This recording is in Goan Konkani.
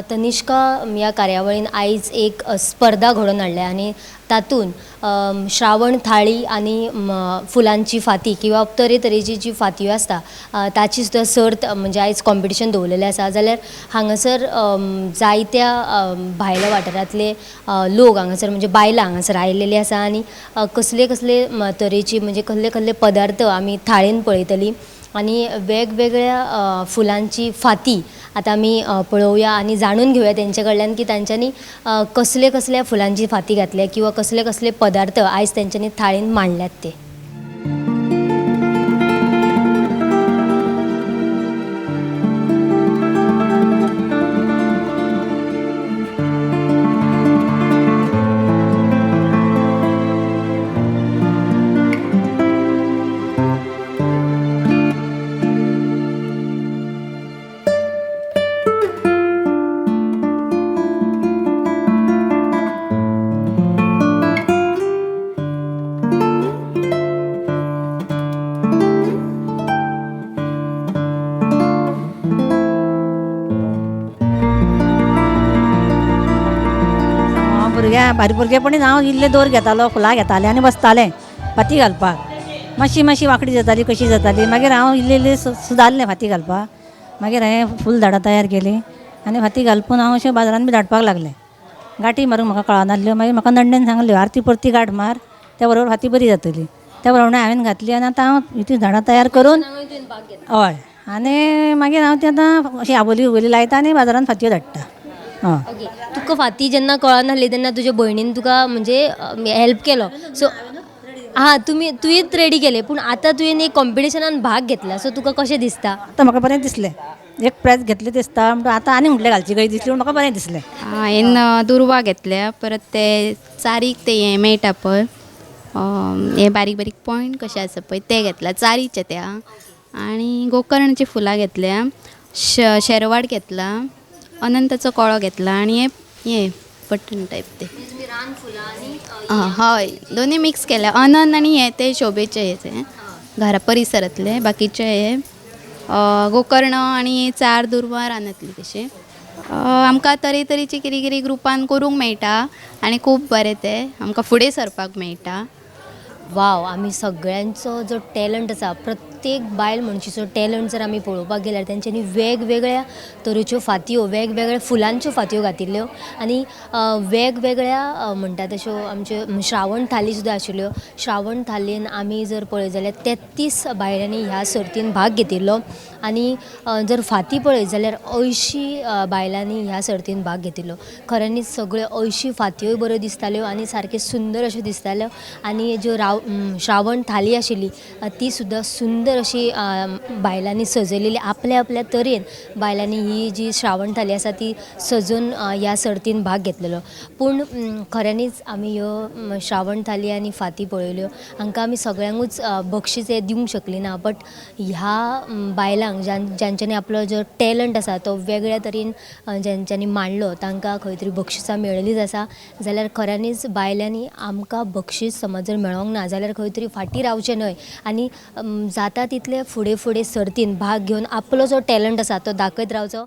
तनिष्का ह्या कार्यावळीन आयज एक स्पर्धा घडोवन हाडल्या आनी तातूंत श्रावण थाळी आनी फुलांची फांती किंवा तरेतरेची जी फांतयो आसता ताची सुद्दां सर्त म्हणजे आयज कॉम्पिटिशन दवरलेलें आसा. जाल्यार हांगासर जायत्या भायल्या वाठारांतले लोक हांगासर म्हणजे बायलां हांगासर आयलेली आसा आनी कसले कसले तरेची म्हणजे कसले कसले पदार्थ आमी थाळेन पळयतलीं आनी वेगवेगळ्या फुलांची फांती आतां आमी पळोवया आनी जाणून घेवया तेंचे कडल्यान की तांच्यांनी कसले कसल्या फुलांची फांती घातल्या किंवा कसले कसले पदार्थ आयज तेंच्यांनी थाळीन मांडल्यात ते. हांव भुरग्यां बारीक भुरगेपणीच हांव इल्ले दोर घेतालो, फुलां घेतालें आनी बसतालें फांती घालपाक. मातशी मातशी वांकडी जाताली, कशी जाताली, मागीर हांव इल्लें इल्लें सुदारलें फांती घालपाक. मागीर हांवें फूल झाडां तयार केलीं आनी फांती घालपून हांव अशें बाजारान बी धाडपाक लागलें. गांठी मारूंक म्हाका कळनासल्यो, मागीर म्हाका नण्णेन सांगल्यो आरती परती गांठ मार, त्या बरोबर फांती बरी जातली. त्या प्रमाणे हांवें घातली आनी आतां हांव हितून झाडां तयार करून, हय, आनी मागीर हांव ती आतां अशी आबोली उबोली लायता आनी बाजारान फांतयो धाडटा. हय. ओके, तुका फांती जेन्ना कळनासली तेन्ना तुज्या भयणीन तुका म्हणजे हेल्प केलो. सो हां, तुवेंच रेडी केले, पूण आतां तुवें एक कॉम्पिटिशनान भाग घेतला, सो तुका कशें दिसता? आतां म्हाका बरें दिसलें, एक प्रायज घेतलें दिसता म्हणटकच आतां आनी म्हटलें घालची कशी दिसली, पूण म्हाका बरें दिसलें. हांवें दुर्वा घेतल्या, परत ते चारीक ते हें मेळटा पळय, हे बारीक बारीक पॉयंट कशे आसा पळय ते घेतला, चारीचे त्या, आनी गोकर्णची फुलां घेतल्या, शेरवाड घेतला, अनंताचो कळो घेतला आनी हे बटन टायप ते, हय, दोन्ही मिक्स केल्या, अनंत आनी हे ते शोभेचे हे ते घरा परिसरांतले, बाकीचे हे गोकर्ण आनी चार दुर्वा रानांतली कशी. आमकां तरेतरेची कितें कितें ग्रुपान करूंक मेळटा आनी खूब बरें तें आमकां फुडें सरपाक मेळटा. वाव, आमी सगळ्यांचो जो टॅलंट आसा, प्रत्येक बायल मनशेचो टॅलंट जर आमी पळोवपाक गेल्यार तेंच्यांनी वेगवेगळ्या तरेच्यो फांतयो, वेगवेगळ्या फुलांच्यो फांतयो घातिल्ल्यो आनी वेगवेगळ्या म्हणटा तश्यो आमच्यो श्रावण थाली सुद्दां आशिल्ल्यो. श्रावण थालीन आमी जर पळयत जाल्यार 33 बायलांनी ह्या सर्तीन भाग घेतिल्लो आनी जर फांती पळयत जाल्यार 80 बायलांनी ह्या सर्तीन भाग घेतिल्लो. खऱ्यांनीच सगळ्यो 80 फांतयोय बऱ्यो दिसताल्यो आनी सारक्यो सुंदर अश्यो दिसताल्यो आनी ज्यो श्रावण थाली आशिल्ली ती सुद्दां सुंदर अशी बायलांनी सजयलेली, आपल्या आपल्या तरेन बायलांनी ही जी श्रावण थाली आसा ती सजोवन ह्या सर्तीन भाग घेतलेलो. पूण खऱ्यांनीच आमी ह्यो श्रावण थाली आनी फांती पळयल्यो, हांकां आमी सगळ्यांकूच बक्षीस हे दिवंक शकली ना, बट ह्या बायलांक ज्यांच्यांनी आपलो जो टॅलंट आसा तो वेगळ्या तरेन ज्यांच्यांनी मांडलो तांकां खंय तरी बक्षिसां मेळिल्लीच आसा. जाल्यार खऱ्यांनीच बायलांनी आमकां बक्षीस समज जर मेळोंक ना जाल्यार खंय तरी फाटीं रावचें न्हय आनी जाता तितले फुडें फुडें सर्तीन भाग घेवन आपलो जो टॅलंट आसा तो दाखयत रावचो.